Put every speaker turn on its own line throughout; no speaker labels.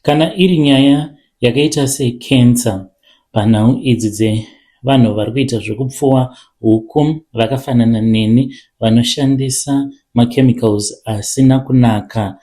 Kana iri nyaya yakaita secancer panhau idzi dzevanhu vari kuita zvekupfuwa huku vakafanana neni vanoshandisa machemicals asina kunaka.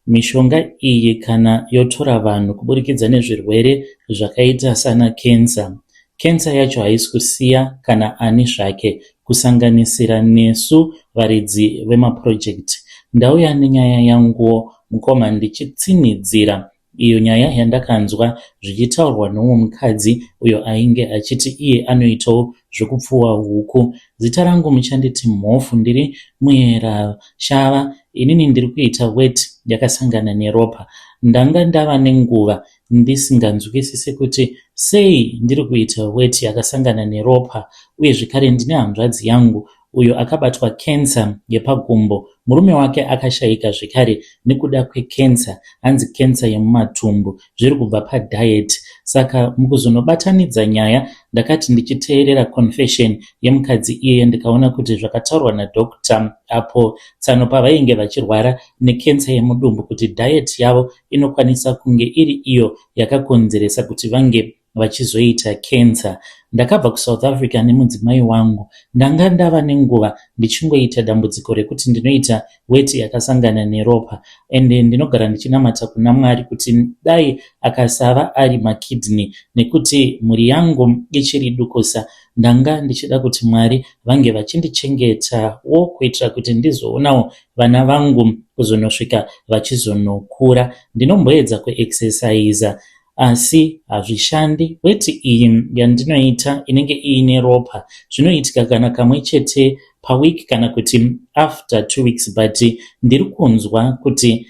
Mishonga iyi kana yotora vanhu kuburikidza nezvirwere zvakaita sana cancer. Cancer yacho haisi kusiya kana ani zvake kusanganisira nesu varidzi vemapurojekiti. Ndauya nenyaya yanguwo mukoma ndichitsinhidzira iyo nyaya yandakanzwa zvichitaurwa neumwe mukadzi uyo ainge achiti iye anoitawo zvekupfuwa huku. Zita rangu muchanditi Mhofu ndiri muera Shava inini ndiri kuita weti yakasangana neropa. Ndanga ndava nenguva ndisinganzwisise kuti sei ndiri kuita weti yakasangana neropa uye zvekare ndine hanzvadzi yangu uyo akabatwa cancer yepagumbo murume wake akashaika zvekare nekuda kwecancer hanzi cancer yemumatumbu zviri kubva padiet saka mukuzonobatanidza nyaya ndakati ndichiteerera confession yemukadzi iyeye ndikaona kuti zvakataurwa nadoctor apo tsano pavainge vachirwara necancer yemudumbu kuti diet yavo inokwanisa kunge iri iyo yakakonzeresa kuti vange vachizoita cancer. Ndakabva kuSouth Africa nemudzimai wangu. Ndanga ndava nenguva ndichingoita dambudziko rekuti ndinoita weti yakasangana neropa ende ndinogara ndichinamata kuna Mwari kuti dai akasava ari makidney nekuti mhuri yangu ichiri dukusa. Ndanga ndichida kuti Mwari vange vachindichengetawo kuitira kuti ndizoonawo vana vangu kuzonosvika vachizonokura. Ndinomboedza kuexerciser asi hazvishandi. Weti iyi yandinoita inenge iine ropa. Zvinoitika kana kamwe chete paweek kana kuti after 2 weeks, but ndiri kunzwa kuti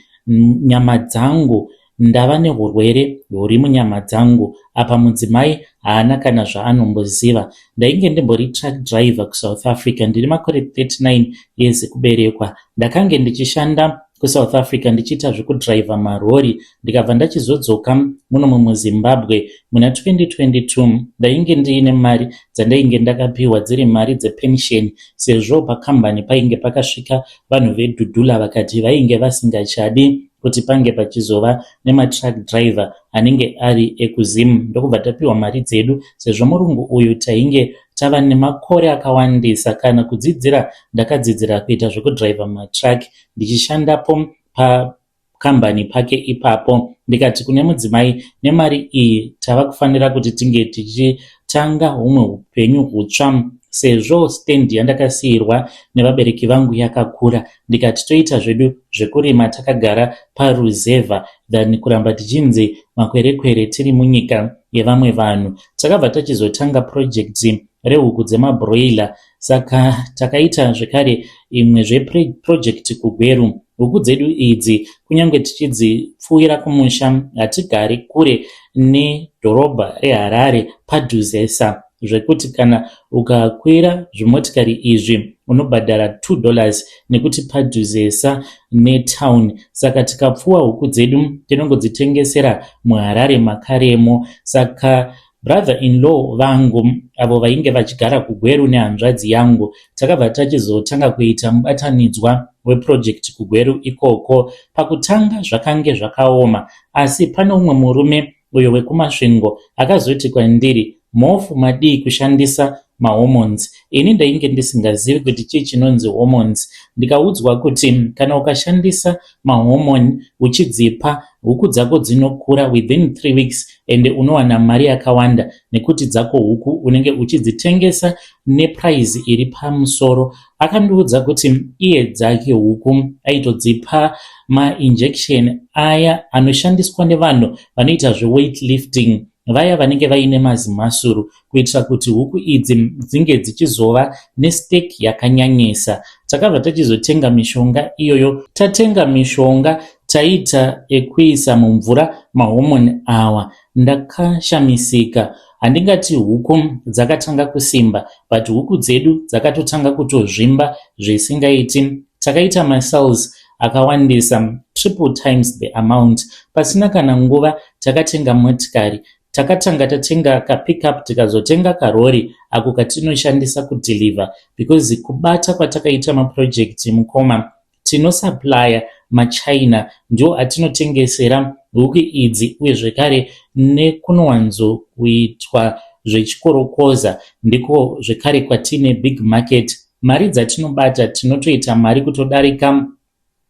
nyama dzangu ndava nehurwere huri munyama dzangu. Apa mudzimai haana kana zvaanomboziva. Ndainge ndimbori truck driver kuSouth Africa. Ndine makore 39 years ekuberekwa. Ndakange ndichishanda kuSouth Africa ndichiita zvekudhiraivha marori, ndikabva ndachizodzoka muno muZimbabwe muna 2022. Ndainge ndiine mari dzandainge ndakapiwa dziri mari dzepension sezvo pakambani painge pakasvika vanhu veDudula vakati vainge vasingachadi kuti pange pachizova nematruck driver anenge ari ekuZim, ndokubva tapiwa mari dzedu sezvo murungu uyu tainge tava nemakore akawandisa. Kana kudzidzira ndakadzidzira kuita zvekudhiraivha matruck ndichishandapo pakambani pake ipapo. Ndikati kune mudzimai, nemari iyi tava kufanira kuti tinge tichitanga humwe upenyu hutsva sezvo stand yandakasiyirwa nevabereki vangu yakakura. Ndikati toita zvedu zvekurima takagara paruzevha than kuramba tichinzi makwerekwere tiri munyika yevamwe vanhu. Takabva tachizotanga project rehuku dzemabroiler, saka takaita zvekare imwezve project kuGweru. Huku dzedu idzi kunyange tichidzipfuwira kumusha, hatigari kure nedhorobha reHarare, padhuzesa zvekuti kana ukakwira zvimotikari izvi unobhadhara $2 nekuti padhuzesa netown. Saka tikapfuwa huku dzedu tinongodzitengesera muHarare makaremo. Saka brother in law vangu avo vainge vachigara kuGweru nehanzvadzi yangu, takabva tachizotanga kuita mubatanidzwa weproject kuGweru ikoko. Pakutanga zvakange zvakaoma, asi pane umwe murume uyo wekuMasvingo akazoti kwandiri, "Mhofu, madii kushandisa mahormones?" Ini ndainge ndisingazivi kuti chii chinonzi hormones. Ndikaudzwa kuti kana ukashandisa mahormone uchidzipa huku dzako dzinokura within 3 weeks ende unowana mari yakawanda nekuti dzako huku unenge uchidzitengesa neprice iri pamusoro. Akandiudza kuti iye dzake huku aitodzipa mainjection aya anoshandiswa nevanhu vanoita zveweight lifting, vaya vanenge vaine mazimasuru, kuitira kuti huku idzi dzinge dzichizova nesteak yakanyanyisa. Takabva tachizotenga mishonga iyoyo. Tatenga mishonga, taita ekuisa mumvura mahormone awa. Ndakashamisika. Handingati huku dzakatanga kusimba, but huku dzedu dzakatotanga kutozvimba zvisingaiti. Takaita masales akawandisa, triple times the amount. Pasina kana nguva takatenga motikari. Takatanga tatenga kapickup, tikazotenga karori ako katinoshandisa kudeliver because kubata kwatakaita maproject, mukoma, tinosupplya maChina, ndo atinotengesera. huku idzi uye zvekare nekunowanzokuitwa zvechikorokoza ndiko zvekare kwatine big market. Mari dzatinobata tinotoita mari kutodarika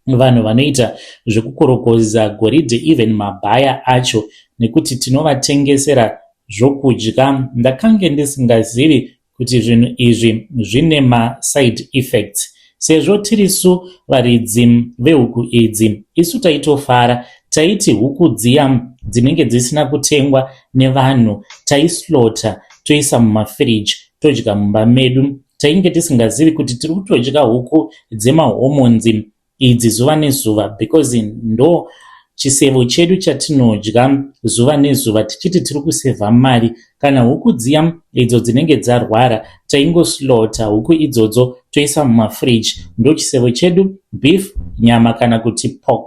vanhu vanoita zvekukorokoza goridhe even mabhaya acho nekuti tinovatengesera zvokudya. Ndakange ndisingazivi kuti zvinhu izvi zvine maside effects. Sezvo tirisu varidzi vehuku idzi, isu taitofara. Taiti huku dziya dzinenge dzisina kutengwa nevanhu taislota toisa mumafiriji todya mumba medu. Tainge tisingazivi kuti tiri kutodya huku dzemahormones idzi zuva nezuva because ndo chisevo chedu chatinodya zuva nezuva tichiti tiri kusevha mari. Kana huku dziya idzo dzinenge dzarwara taingoslota huku idzodzo toisa mumafiriji ndo chisevo chedu beef, nyama kana kuti pork.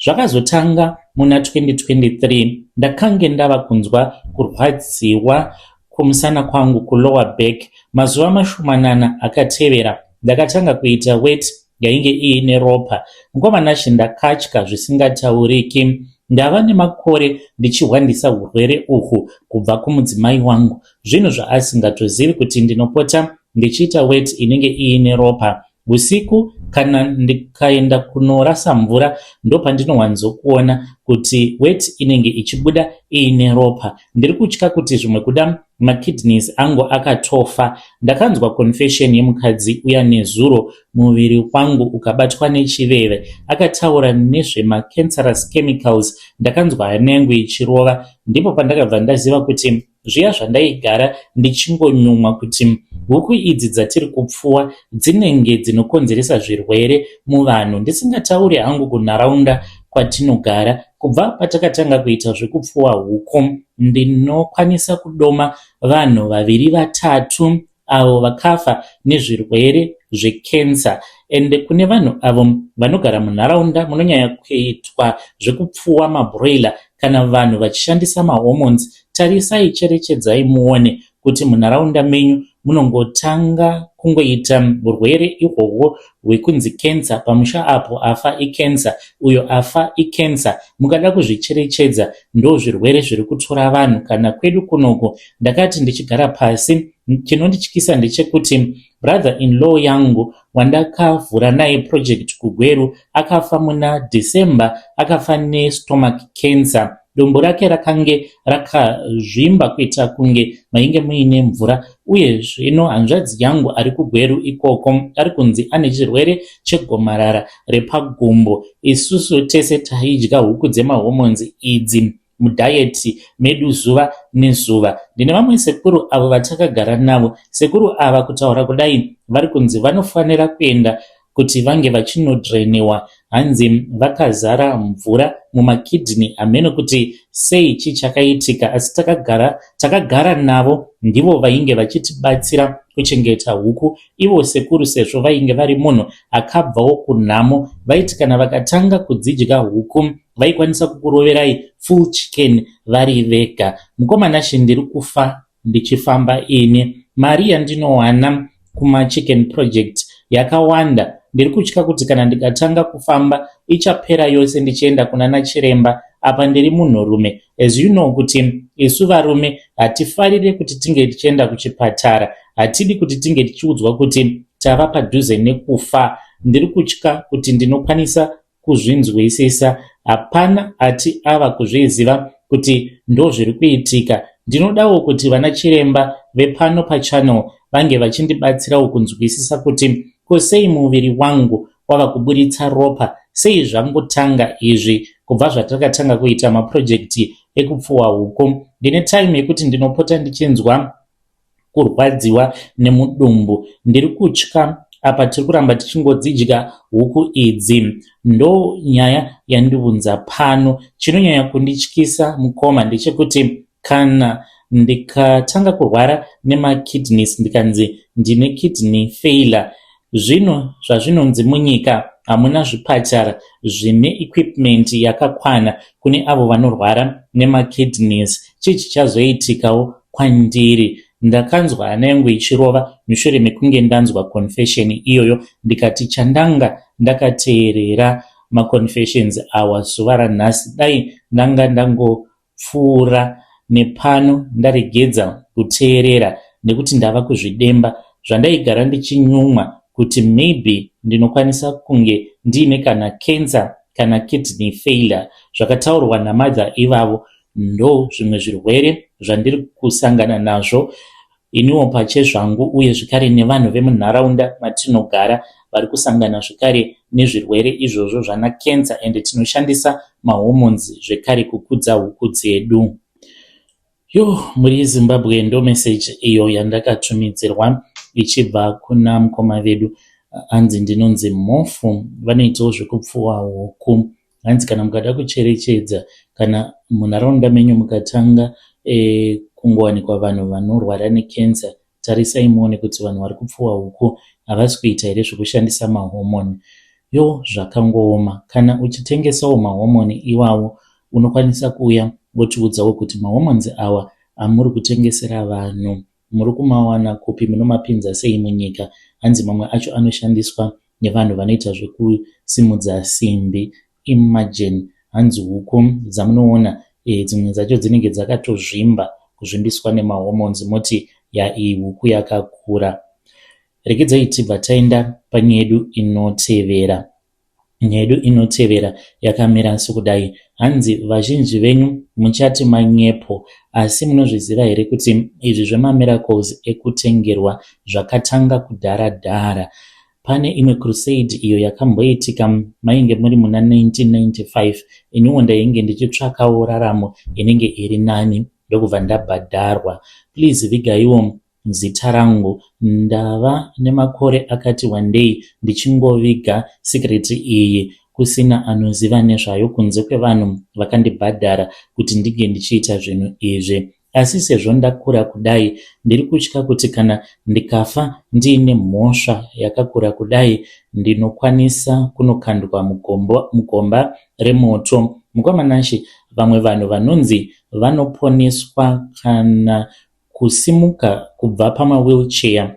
Zvakazotanga muna 2023 ndakange ndava kunzwa kurwadziwa kumusana kwangu kulower back. Mazuva mashomanana akatevera ndakatanga kuita weti yainge iine ropa. Mukoma Nashe ndakatya zvisingatauriki. Ndava nemakore ndichihwandisa urwere uhwu kubva kumudzimai wangu. Zvinhu zvaasingatozivi kuti ndinopota ndichiita weti inenge iine ropa. Usiku kana ndikaenda kunorasa mvura ndopandinowanzokuona kuti weti inenge ichibuda iine ropa. Ndiri kutya kuti zvimwe kuda makidneys angu akatofa. Ndakanzwa confession yemukadzi uya nezuro muviri wangu ukabatwa nechiveve. Akataura nezvemacancerous chemicals ndakanzwa hana yangu ichirova. Ndipo pandakabva ndaziva kuti zviya zvandaigara ndichingonyumwa kuti huku idzi dzatiri kupfuwa dzinenge dzinokonzeresa zvirwere muvanhu. Ndisingatauri hangu kunharaunda kwatinogara. Kubva patakatanga kuita zvekupfuwa huku ndinokwanisa kudoma vanhu vaviri vatatu avo vakafa nezvirwere zvekensa. Ende kune vanhu avo vanogara munharaunda munonyanya kuitwa zvekupfuwa mabroiler kana vanhu vachishandisa mahormones, tarisai cherechedzai muone kuti munharaunda menyu munongotanga kungoita urwere ihwohwo hwekunzi kensa pamusha apo afa ikensa uyo afa ikensa. Mukada kuzvicherechedza ndozvirwere zviri kutora vanhu kana kwedu kunoku. Ndakati ndichigara pasi chinondityisa ndechekuti brother in law yangu wandakavhura naye project kuGweru akafa muna December akafa nestomach cancer. Dumbu rake rakange rakazvimba kuita kunge mainge muine mvura uye zvino hanzvadzi yangu ari kuGweru ikoko ari kunzi ane chirwere chegomarara repagumbo. Isusu tese taidya huku dzemahormones idzi mudiet medu zuva nezuva. Ndine vamwe sekuru avo vatakagara navo. Sekuru ava kutaura kudai vari kunzi vanofanira kuenda kuti vange vachinodrenewa hanzi vakazara mvura mumakidney hameno kuti sei chii chakaitika asi takagara, takagara navo ndivo vainge vachitibatsira kuchengeta huku ivo sekuru sezvo vainge vari munhu akabvawo kunhamo vaiti kana vakatanga kudzidya huku vaikwanisa kukuroverai full chicken vari vega. Mukoma Nashe ndiri kufa ndichifamba ini. Mari yandinowana kumachicken project yakawanda. Ndiri kutya kuti kana ndikatanga kufamba ichapera yose ndichienda kuna nachiremba. Apa ndiri munhurume. As you know kuti isu varume hatifarire kuti tinge tichienda kuchipatara. Hatidi kuti tinge tichiudzwa kuti tava padhuze nekufa. Ndiri kutya kuti ndinokwanisa kuzvinzwisisa. Hapana ati ava kuzviziva kuti ndozviri kuitika. Ndinodawo kuti vana chiremba vepano pachannel vange vachindibatsirawo kunzwisisa kuti ko sei muviri wangu wava kuburitsa ropa sei zvangotanga izvi kubva zvatakatanga kuita mapurojekiti ekupfuwa huku. Ndine time yekuti ndinopota ndichinzwa kurwadziwa nemudumbu. Ndiri kutya apa tiri kuramba tichingodzidya huku idzi. Ndo nyaya yandiunza pano. Chinonyanya kundityisa mukoma ndechekuti kana ndikatanga kurwara nemakidneys ndikanzi ndine kidney failure zvino zvazvinonzi munyika hamuna zvipatara zvine equipment yakakwana kune avo vanorwara nemakidneys chii chichazoitikawo kwandiri ndakanzwa hana yangu ichirova mushure mekunge ndanzwa confession iyoyo ndikati chandanga ndakateerera. maconfessions awa zuva ranhasi. Dai ndanga ndangopfuura nepano ndaregedza kuteerera nekuti ndava kuzvidemba zvandaigara ndichinyumwa kuti maybe ndinokwanisa kunge ndiine kana cancer kana kidney failure. Zvakataurwa namother ivavo ndo zvimwe zvirwere zvandiri kusangana nazvo iniwo pachezvangu, uye zvekare nevanhu vemunharaunda matinogara vari kusangana zvekare nezvirwere izvozvo zvana cancer, ende tinoshandisa mahormones zvekare kukudza huku dzedu. Yo, muri yeZimbabwe, ndo message iyo yandakatumidzirwa ichibva kuna mukoma vedu. Hanzi ndinonzi Mhofu, vanoitawo zvekupfuwa huku. Hanzi kana mukada kucherechedza, kana munharaunda menyu mukatanga kungowanikwa vanhu vanorwara necancer, tarisai muone kuti vanhu vari kupfuwa huku havasi kuita here zvekushandisa mahormone. Yo, zvakangooma. Kana uchitengesawo mahormone iwawo, unokwanisa kuuya wotiudzawo kuti mahormones awa amuri kutengesera vanhu muri kumawana kupi, munomapinza sei munyika? Hanzi mamwe acho anoshandiswa nevanhu vanoita zvekusimudza simbi. Imagine, hanzi huku dzamunoona dzimwe dzacho dzinenge dzakatozvimba, kuzvimbiswa nemahormones, moti ya iyi huku yakakura. Regedzai tibva taenda panyaya yedu inotevera. Nyaya yedu inotevera yakamira sokudai. Hanzi vazhinji venyu muchati manyepo, asi munozviziva here kuti izvi zvemamiracles ekutengerwa zvakatanga kudhara dhara? Pane imwe crusade iyo yakamboitika, mainge muri muna 1995. Iniwo ndainge ndichitsvakawo raramo inenge iri nani, ndokubva ndabhadharwa. Please vigaiwo zita rangu. Ndava nemakore akati wandei ndichingoviga secret iyi, kusina anoziva nezvayo kunze kwevanhu vakandibhadhara kuti ndinge ndichiita zvinhu izvi. Asi sezvo ndakura kudai, ndiri kutya kuti kana ndikafa ndiine mhosva yakakura kudai, ndinokwanisa kunokandwa mugomba remoto. Mukwamanashe, vamwe vanhu vanonzi vanoponeswa kana kusimuka kubva pamawheelchair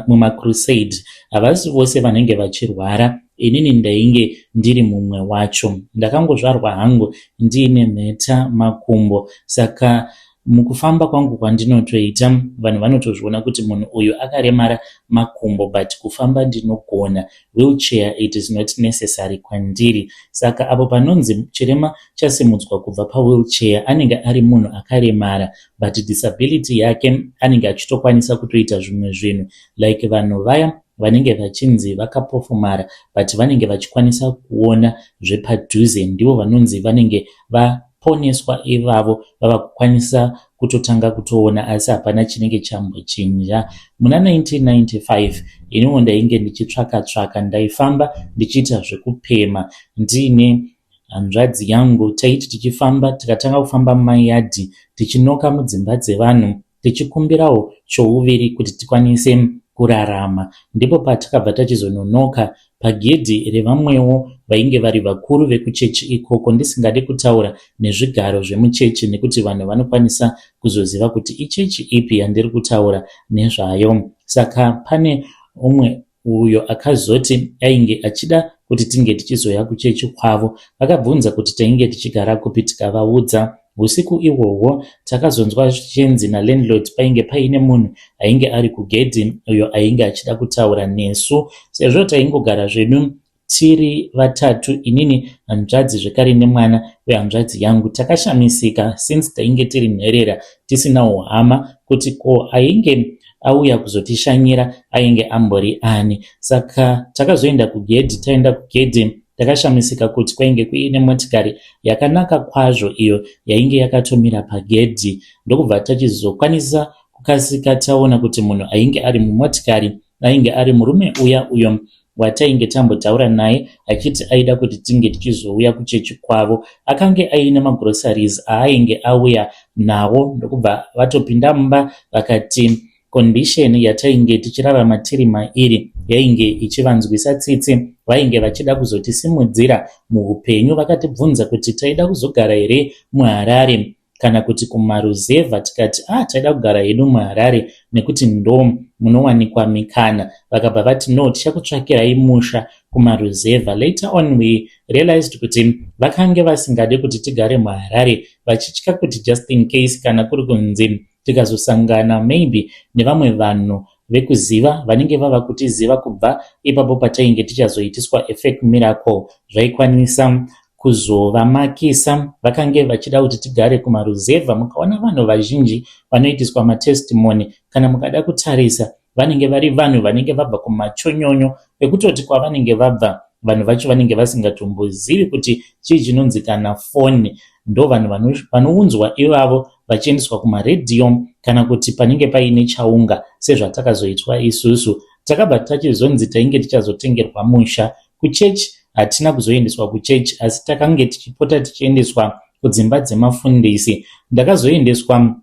mumacrusade havasi vose vanenge vachirwara. Inini ndainge ndiri mumwe wacho. Ndakangozvarwa hangu ndiine mheta makumbo, saka mukufamba kwangu kwandinotoita vanhu vanotozviona kuti munhu uyu akaremara makumbo, but kufamba ndinogona. Wheelchair, it is not necessary kwandiri. Saka apo panonzi chirema chasimudzwa kubva pawheelchair, anenge ari munhu akaremara, but disability yake anenge achitokwanisa kutoita zvimwe zvinhu, like vanhu vaya vanenge vachinzi vakapofumara but vanenge vachikwanisa kuona zvepadhuze. Ndivo vanonzi vanenge vaponeswa ivavo, vava kukwanisa kutotanga kutoona, asi hapana chinenge chambochinja. Muna 1995 iniwo ndainge ndichitsvaka tsvaka, ndaifamba ndichiita zvekupema ndiine hanzvadzi yangu. Taiti tichifamba, tikatanga kufamba mumayadhi tichinoka mudzimba dzevanhu, tichikumbirawo chouviri kuti tikwanise kurarama. Ndipo patakabva tachizononoka pagedhi revamwewo vainge vari vakuru vekuchechi ikoko, ndisingadi kutaura nezvigaro zvemuchechi nekuti vanhu vanokwanisa kuzoziva kuti ichechi ipi yandiri kutaura nezvayo. Saka pane umwe uyo akazoti ainge achida kuti tinge tichizoya kuchechi kwavo. Vakabvunza kuti tainge tichigara kupi, tikavaudza. Usiku ihwohwo takazonzwa zvichinzi nalandlord painge paine munhu ainge ari kugedhi uyo ainge achida kutaura nesu. Sezvo taingogara zvedu tiri vatatu, inini, hanzvadzi zvekare nemwana wehanzvadzi yangu, takashamisika since tainge tiri nherera tisina uhama kuti ko ainge auya kuzotishanyira ainge ambori ani. Saka takazoenda kugedhi. Taenda kugedhi, takashamisika kuti kwainge kuine motikari yakanaka kwazvo iyo yainge yakatomira pagedhi, ndokubva tachizokwanisa kukasika taona kuti munhu ainge ari mumotikari ainge ari murume uya uyo watainge tambotaura naye achiti aida kuti tinge tichizouya kuchechi kwavo. Akange aine magroceries aainge auya nawo, ndokubva vatopinda mumba. Vakati condition yatainge tichirarama tiri mairi yainge ichivanzwisa tsitsi, vainge vachida kuzotisimudzira muupenyu. Vakatibvunza kuti taida kuzogara here muHarare. kana kuti kumaruzevha tikati ah taida kugara hedu muHarare nekuti ndo munowanikwa mikana. Vakabva vati no tichakutsvakirai musha kumaruzevha. Later on we realized kuti vakange vasingade kuti tigare muHarare vachitya kuti just in case kana kuri kunzi tikazosangana maybe nevamwe vanhu vekuziva vanenge vava kutiziva kubva ipapo patainge tichazoitiswa a fake miracle zvaikwanisa kuzovamakisa. Vakange vachida kuti tigare kumaruzevha. Mukaona vanhu vazhinji vanoitiswa matestimony kana mukada kutarisa vanenge vari vanhu vanenge vabva kumachonyonyo ekutoti kwavanenge vabva vanhu vacho vanenge vasingatombozivi kuti chii chinonzi kana foni. Ndo vanhu vanounzwa ivavo vachiendeswa kumaredhiyo kana kuti panenge paine chaunga sezvatakazoitwa isusu. Takabva tachizonzi tainge tichazotengerwa musha. Kuchechi hatina kuzoendeswa kuchechi asi takange tichipota tichiendeswa kudzimba dzemafundisi. Ndakazoendeswa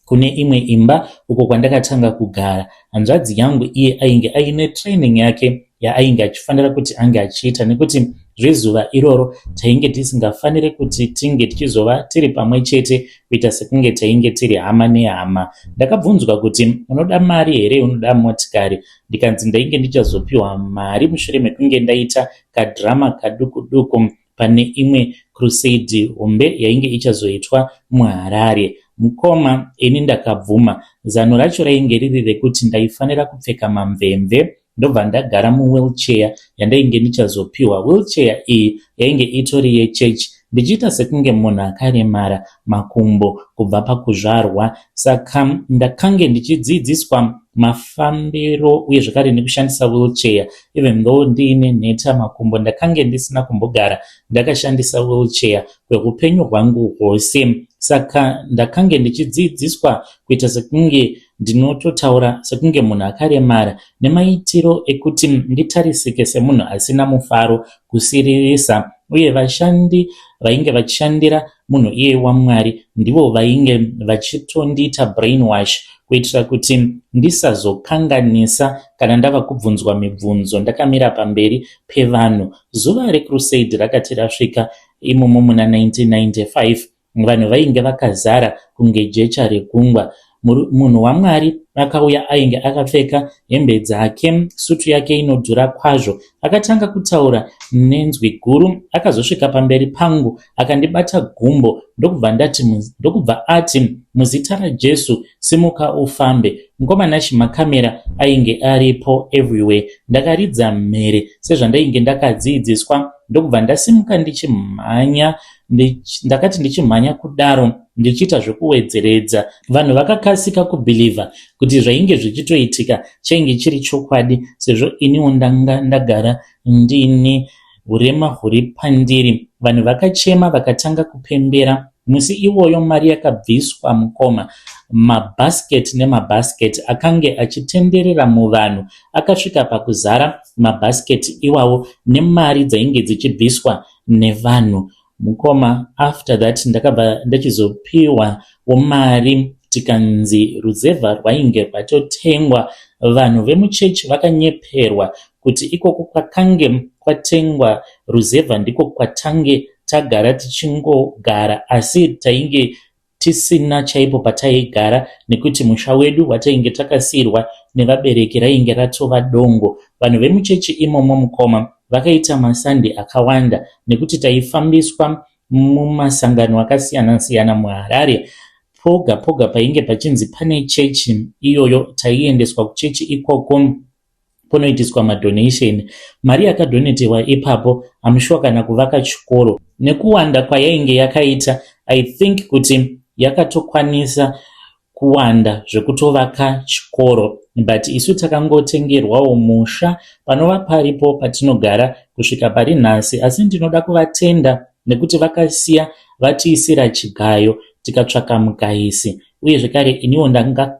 kune imwe imba uko kwandakatanga kugara. Hanzvadzi yangu iye ainge aine training yake yaainge achifanira kuti ange achiita nekuti zvezuva iroro tainge tisingafaniri kuti tinge tichizova tiri pamwe chete kuita sekunge tainge tiri hama nehama. Ndakabvunzwa kuti unoda mari here unoda motikari ndikanzi ndainge ndichazopiwa mari mushure mekunge ndaita kadhirama kaduku duku pane imwe crusade hombe yainge ichazoitwa muHarare. Mukoma ini ndakabvuma. Zano racho rainge riri rekuti ndaifanira kupfeka mamvemve ndobva ndagara muwheelchair yandainge ndichazopiwa. Wheelchair iyi yainge itori yechechi ndichiita sekunge munhu akaremara makumbo kubva pakuzvarwa. Saka ndakange ndichidzidziswa mafambiro uye zvakare nekushandisa wheelchair even though ndiine nheta makumbo ndakange ndisina kumbogara ndakashandisa wheelchair kweupenyu hwangu hwose. Saka ndakange ndichidzidziswa kuita sekunge ndinototaura sekunge munhu akaremara nemaitiro ekuti nditarisike semunhu asina mufaro kusiririsa uye vashandi vainge vachishandira munhu iyeye waMwari ndivo vainge vachitondiita brainwash kuitira kuti ndisazokanganisa kana ndava kubvunzwa mibvunzo ndakamira pamberi pevanhu. Zuva recrusade rakati rasvika imomo muna 1995 vanhu vainge vakazara kunge jecha regungwa. Munhu waMwari akauya ainge akapfeka hembe dzake, sutu yake inodhura kwazvo. Akatanga kutaura nenzwi guru, akazosvika pamberi pangu akandibata gumbo ndokubva ati muzita raJesu simuka ufambe. Mukoma makamera ainge aripo everywhere. Ndakaridza mhere sezvandainge ndakadzidziswa ndokubva ndasimuka ndichimhanya. Ndakati ndichimhanya kudaro ndichiita zvekuwedzeredza. Vanhu vakakasika kubhilivha kuti zvainge zvichitoitika chainge chiri chokwadi sezvo iniwo ndanga ndagara ndine urema huri pandiri. Vanhu vakachema vakatanga kupembera. Musi iwoyo mari yakabviswa mukoma. Mabhasiketi nemabhasiketi akange achitenderera muvanhu akasvika pakuzara mabhasiketi iwawo nemari dzainge dzichibviswa nevanhu. Mukoma after that ndakabva ndachizopiwawo mari tikanzi ruzevha rwainge rwatotengwa. Vanhu vemuchechi vakanyeperwa kuti ikoko kwakange kwatengwa ruzevha ndiko kwatange tagara tichingogara asi tainge tisina chaipo pataigara nekuti musha wedu watainge takasiyirwa nevabereki rainge ratova dongo. Vanhu vemuchechi imomo mukoma vakaita masande akawanda nekuti taifambiswa mumasangano akasiyana-siyana muHarare. Poga poga painge pachinzi pane chechi iyoyo taiendeswa kuchechi ikoko kunoitiswa madonation. Mari yakadhonetewa ipapo I'm sure kana kuvaka chikoro nekuwanda kwayainge yakaita I think kuti yakatokwanisa kuwanda zvekutovaka chikoro but isu takangotengerwawo musha panova paripo patinogara kusvika pari nhasi. Asi ndinoda kuvatenda nekuti vakasiya vatiisira chigayo tikatsvaka mugayisi uye zvekare iniwo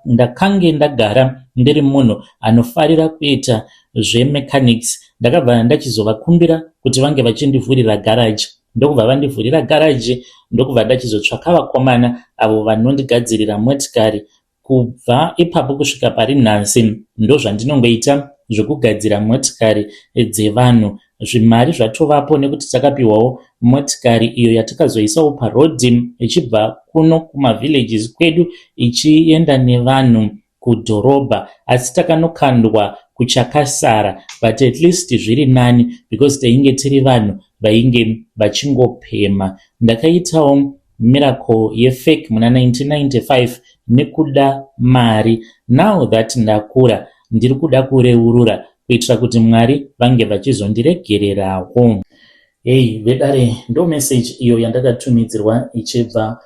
ndakange ndagara ndiri munhu anofarira kuita zvemechanics. Ndakabva ndachizovakumbira kuti vange vachindivhurira garaji ndokubva vandivhurira garaji ndokubva ndachizotsvaka vakomana avo vanondigadzirira motikari. Kubva ipapo kusvika pari nhasi ndozvandinongoita zvekugadzira motikari dzevanhu. Zvimari zvatovapo nekuti takapiwawo motikari iyo yatakazoisawo paroad ichibva kuno kumavillages kwedu ichienda nevanhu kudhorobha asi takanokandwa kuchakasara but at least zviri nani because tainge tiri vanhu vainge vachingopema. Ndakaitawo miracle yefake muna 1995 nekuda mari. Now that ndakura ndiri kuda kureurura kuitira kuti Mwari vange vachizondiregererawo. Hei vedare, ndo message iyo yandakatumidzirwa ichibva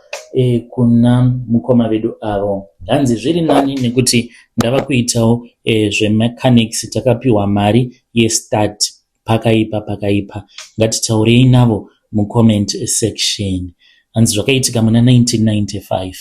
kuna mukoma vedu avo. Hanzi zviri nani nekuti ndava kuitawo zvemechanics, takapiwa mari yestart. Pakaipa, pakaipa. Ngatitaurei navo mucomment section. Hanzi zvakaitika muna 1995.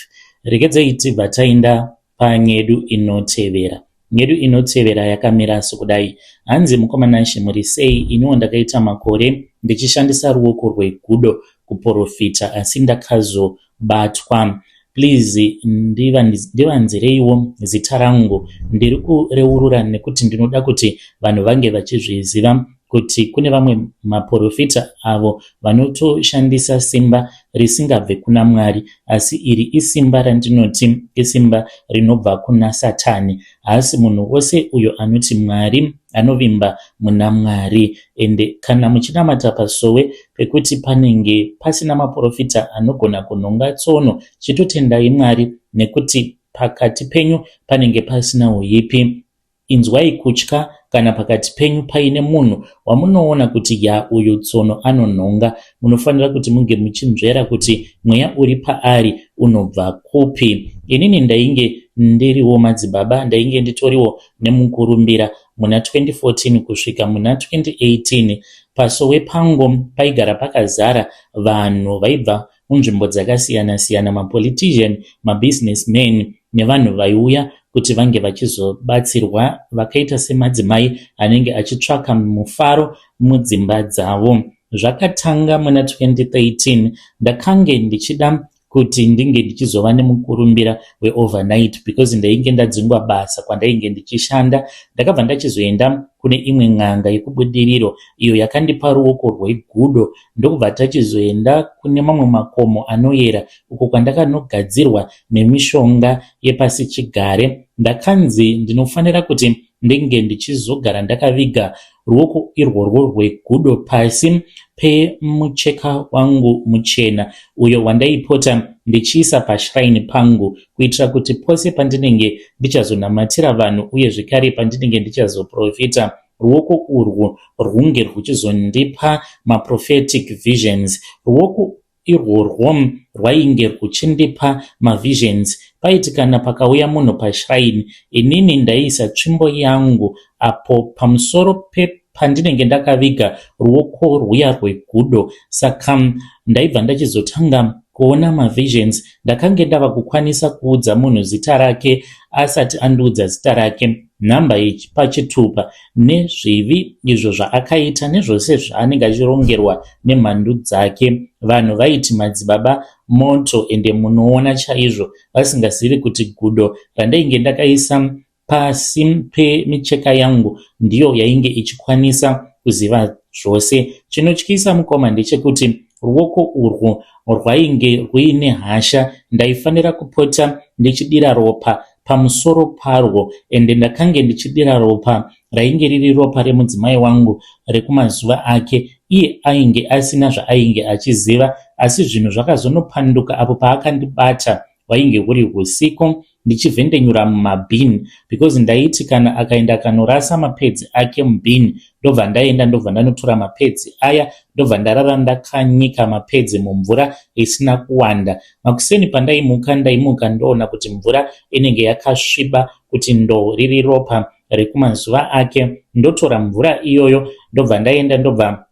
Regedzai tibva taenda panyedu inotevera. Nyedu inotevera yakamira sokudai. Hanzi, "Mukoma Nashe, muri sei? Iniwo ndakaita makore ndichishandisa ruoko rwegudo kuprofita, asi ndakazobatwa. Please ndivanzireiwo zita rangu. Ndiri kureurura nekuti ndinoda kuti vanhu vange vachizviziva kuti kune vamwe maprofita avo vanotoshandisa simba risingabve kuna Mwari, asi iri isimba randinoti isimba rinobva kuna Satani. Haasi munhu wose uyo anoti Mwari anovimba muna Mwari. Ende kana muchinamata pasowe pekuti panenge pasina maprofita anogona kunhonga tsono, chitotendai Mwari nekuti pakati penyu panenge pasina uipi. Inzwai kutya kana pakati penyu paine munhu wamunoona kuti ya, uyu tsono anonhonga. Munofanira kuti munge muchinzvera kuti mweya uri paari unobva kupi. Inini ndainge ndiriwo madzibaba, ndainge nditoriwo nemukurumbira muna 2014 kusvika muna 2018. Pasowe pangu paigara pakazara vanhu vaibva munzvimbo dzakasiyana-siyana, mapolitician, mabusinessmen nevanhu vaiuya kuti vange vachizobatsirwa vakaita semadzimai anenge achitsvaka mufaro mudzimba dzavo. Zvakatanga muna 2013. Ndakange ndichida kuti ndinge ndichizova nemukurumbira weovernight because ndainge ndadzingwa basa kwandainge ndichishanda. Ndakabva ndachizoenda kune imwe n'anga yekuBudiriro iyo yakandipa ruoko rwegudo, ndokubva tachizoenda kune mamwe makomo anoyera uko kwandakanogadzirwa nemishonga yepasi chigare. Ndakanzi ndinofanira kuti ndinge ndichizogara ndakaviga ruoko irworwo rwegudo pasi pemucheka wangu muchena uyo wandaipota ndichiisa pashrine pangu kuitira kuti pose pandinenge ndichazonamatira vanhu uye zvekare pandinenge ndichazoprofita, ruoko urwu rwunge rwuchizondipa maprophetic visions. Ruoko irworwo rwainge rwuchindipa mavisions. Paiti kana pakauya munhu pashrine, inini ndaiisa tsvimbo yangu apo pamusoro pandinenge ndakaviga ruoko rwuya rwegudo. Saka ndaibva ndachizotanga kuona mavisions. Ndakange ndava kukwanisa kuudza munhu zita rake asati andiudza zita rake, nhamba yepachitupa, nezvivi izvo zvaakaita, nezvose zvaanenge achirongerwa nemhandu dzake. Vanhu vaiti madzibaba moto, ende munoona chaizvo, vasingazivi kuti gudo randainge ndakaisa pasi pemicheka yangu ndiyo yainge ichikwanisa kuziva zvose. Chinotyisa, mukoma, ndechekuti ruoko urwu rwainge rwuine hasha. Ndaifanira kupota ndichidira ropa pamusoro parwo, ende ndakange ndichidira ropa rainge riri ropa remudzimai wangu rekumazuva ake. Iye ainge asina zvaainge achiziva, asi zvinhu zvakazonopanduka apo paakandibata. Hwainge huri usiku ndichivhendenyura mumabhini because ndaiti kana akaenda akanorasa mapedzi ake mubhini, ndobva ndaenda, ndobva ndanotora mapedzi aya, ndobva ndarara ndakanyika mapedzi mumvura isina kuwanda. Makuseni pandaimuka, ndaimuka ndoona kuti mvura inenge yakasviba kuti ndo riri ropa rekumazuva ake. Ndotora mvura iyoyo, ndobva ndaenda, ndobva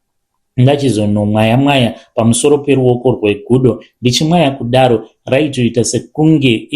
ndachizonomwaya mwaya pamusoro peruoko rwegudo. Ndichimwaya kudaro, raitoita sekunge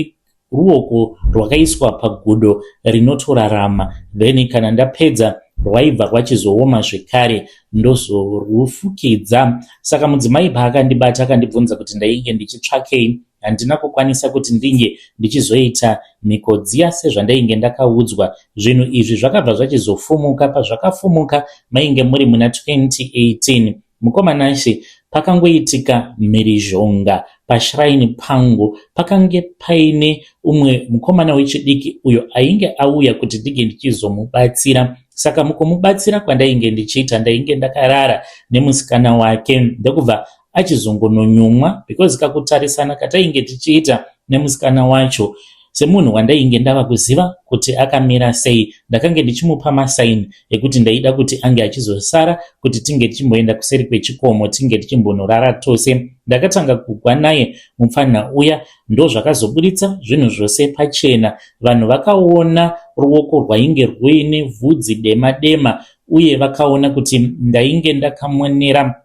ruoko rwakaiswa pagudo rinotorarama. Then kana ndapedza, rwaibva rwachizooma zvekare, ndozorufukidza. Saka mudzimai paakandibata, akandibvunza kuti ndainge ndichitsvakei. Handina kukwanisa kuti ndinge ndichizoita mhiko dziya sezvandainge ndakaudzwa. Zvinhu izvi zvakabva zvachizofumuka. Pazvakafumuka mainge muri muna 2018. Mukoma Nashe, pakangoitika mhirizhonga pashrine pangu, pakange paine umwe mukomana wechidiki uyo ainge auya kuti ndinge ndichizomubatsira. Saka mukumubatsira kwandainge ndichiita, ndainge ndakarara nemusikana wake ndokubva achizongononyumwa because kakutarisana katainge tichiita nemusikana wacho semunhu wandainge ndava kuziva kuti akamira sei, ndakange ndichimupa masaini ekuti ndaida kuti ange achizosara kuti tinge tichimboenda kuseri kwechikomo tinge tichimbonorara tose. Ndakatanga kugwa naye mupfanha uya, ndozvakazoburitsa zvinhu zvose pachena. Vanhu vakaona ruoko rwainge rwuine vhudzi dema dema uye vakaona kuti ndainge ndakamonera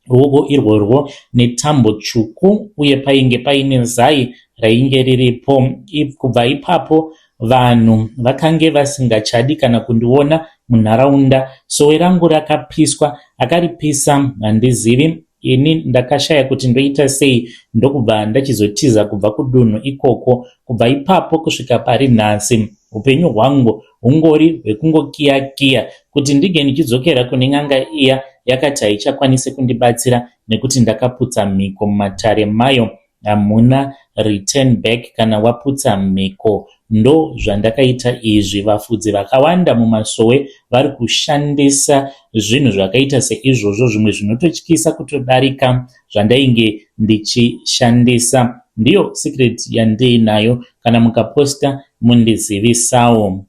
ruoko irworwo netambo tsvuku uye painge paine zai rainge riripo. Kubva ipapo vanhu vakange vasingachadi kana kundiona munharaunda. Sowe rangu rakapiswa, akaripisa handizivi. Ini ndakashaya kuti ndoita sei ndokubva ndachizotiza kubva kudunhu ikoko. Kubva ipapo kusvika pari nhasi upenyu hwangu hungori hwekungokiya kiya kuti ndinge ndichidzokera kune n'anga iya yakati haichakwanise kundibatsira nekuti ndakaputsa mhiko mumatare mayo. Hamuna return back kana waputsa mhiko. Ndozvandakaita izvi. Vafudzi vakawanda mumasowe vari kushandisa zvinhu zvakaita seizvozvo, zvimwe zvinototyisa kutodarika zvandainge ndichishandisa. Ndiyo secret yandiinayo, kana mukaposta mundizivisawo.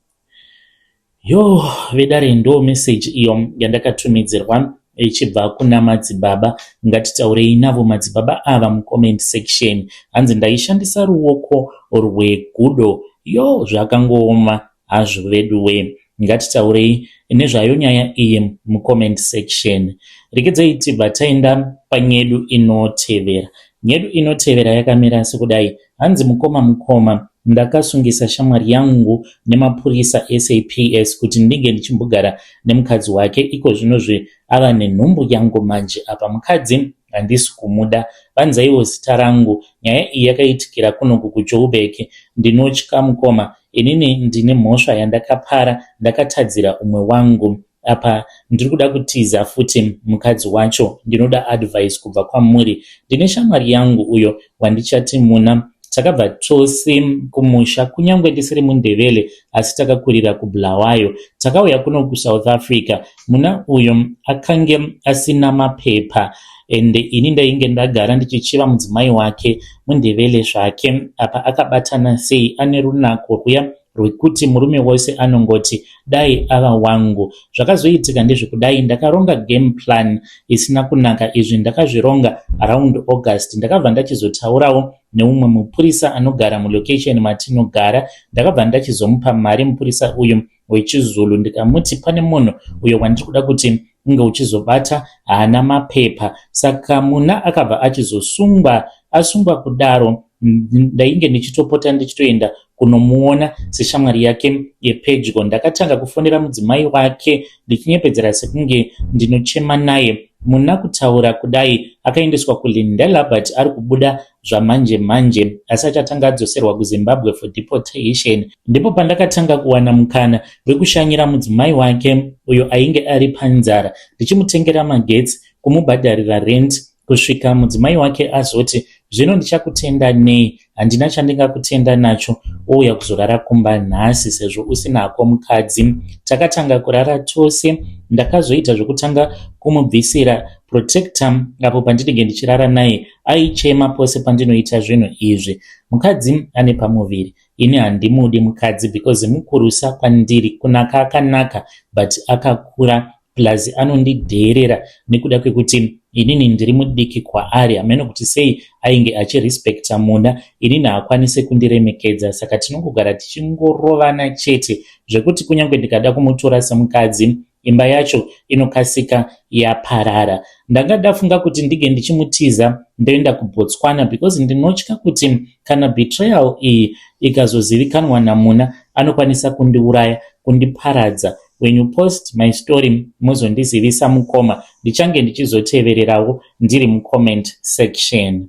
Yoo vedare ndo message iyo yandakatumidzirwa ichibva kuna madzibaba. Ngatitaurei navo madzibaba ava mucomment section. Hanzi ndaishandisa ruoko rwegudo. Yoo zvakangooma hazvo veduwe. Ngatitaurei nezvayo nyaya iyi mucomment section. Regedzai tibva taenda panyedu inotevera. Nyedu inotevera yakamira sekudai. Hanzi mukoma mukoma, ndakasungisa shamwari yangu nemapurisa eSAPS kuti ndinge ndichimbogara nemukadzi wake iko zvinozvi ava nenhumbu yangu manje apa mukadzi handisi kumuda. Vanzaiwo zita rangu. Nyaya iyi yakaitikira kunoku kuJoburg. Ndinotya mukoma. Inini ndine mhosva yandakapara ndakatadzira umwe wangu. Apa ndiri kuda kutiza futi mukadzi wacho. Ndinoda advice kubva kwamuri. Ndine shamwari yangu uyo wandichati Muna. Takabva tose kumusha kunyangwe ndisiri muNdebele asi takakurira kuBulawayo. Takauya kuno kuSouth Africa. Muna uyo akange asina mapepa ende ini ndainge ndagara ndichichiva mudzimai wake muNdebele zvake. Apa akabatana sei ane runako rwuya rwekuti murume wose anongoti dai ava wangu. Zvakazoitika ndezvekudai ndakaronga game plan isina kunaka izvi ndakazvironga around August. Ndakabva ndachizotaurawo neumwe mupurisa anogara mulocation matinogara. Ndakabva ndachizomupa mari mupurisa uyu wechiZulu ndikamuti pane munhu uyo wandiri kuda kuti unge uchizobata haana mapepa. Saka Muna akabva achizosungwa. Asungwa kudaro ndainge ndichitopota ndichitoenda kunomuona seshamwari yake yepedyo. Ndakatanga kufonera mudzimai wake ndichinyepedzera sekunge ndinochema naye. Muna kutaura kudai akaendeswa kuLindela but ari kubuda zvamanje manje asi achatanga adzoserwa kuZimbabwe for deportation. Ndipo pandakatanga kuwana mukana wekushanyira mudzimai wake uyo ainge ari panzara ndichimutengera magetsi, kumubhadharira rent kusvika mudzimai wake azoti zvino ndichakutenda nei handina chandingakutenda nacho ouya kuzorara kumba nhasi sezvo usina hako mukadzi. Takatanga kurara tose ndakazoita zvekutanga kumubvisira protector apo pandinenge ndichirara naye aichema pose pandinoita zvinhu izvi. Mukadzi ane pamuviri ini handimudi mukadzi because mukurusa kwandiri kunaka akanaka but akakura plus anondidheerera nekuda kwekuti inini ndiri mudiki kwaari hameno kuti sei ainge achirespecta Muna inini haakwanise kundiremekedza saka tinongogara tichingorovana chete zvekuti kunyange ndikada kumutora semukadzi imba yacho inokasika yaparara. Ndanga ndafunga kuti ndinge ndichimutiza ndoenda kuBotswana because ndinotya kuti kana betrayal iyi ikazozivikanwa naMuna anokwanisa kundiuraya kundiparadza. When you post my story mozondizivisa mukoma ndichange ndichizotevererawo ndiri mucomment section.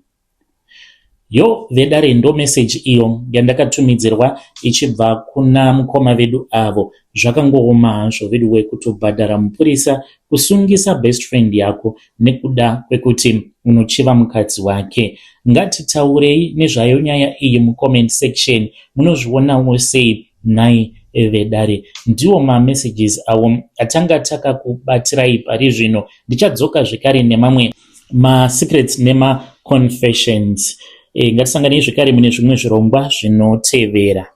Yo vedare, ndo message iyo yandakatumidzirwa ichibva kuna mukoma vedu avo. Zvakangooma hazvo veduwe, kutobhadhara mupurisa kusungisa best friend yako nekuda kwekuti unochiva mukadzi wake. Ngatitaurei nezvayo nyaya iyi mucomment section. Munozvionawo sei nhai vedare? Ndiwo mamessages awo atanga takakubatirai pari zvino. Ndichadzoka zvekare nemamwe masecrets nemaconfessions. Ngatisanganei zvekare mune zvimwe zvirongwa zvinotevera.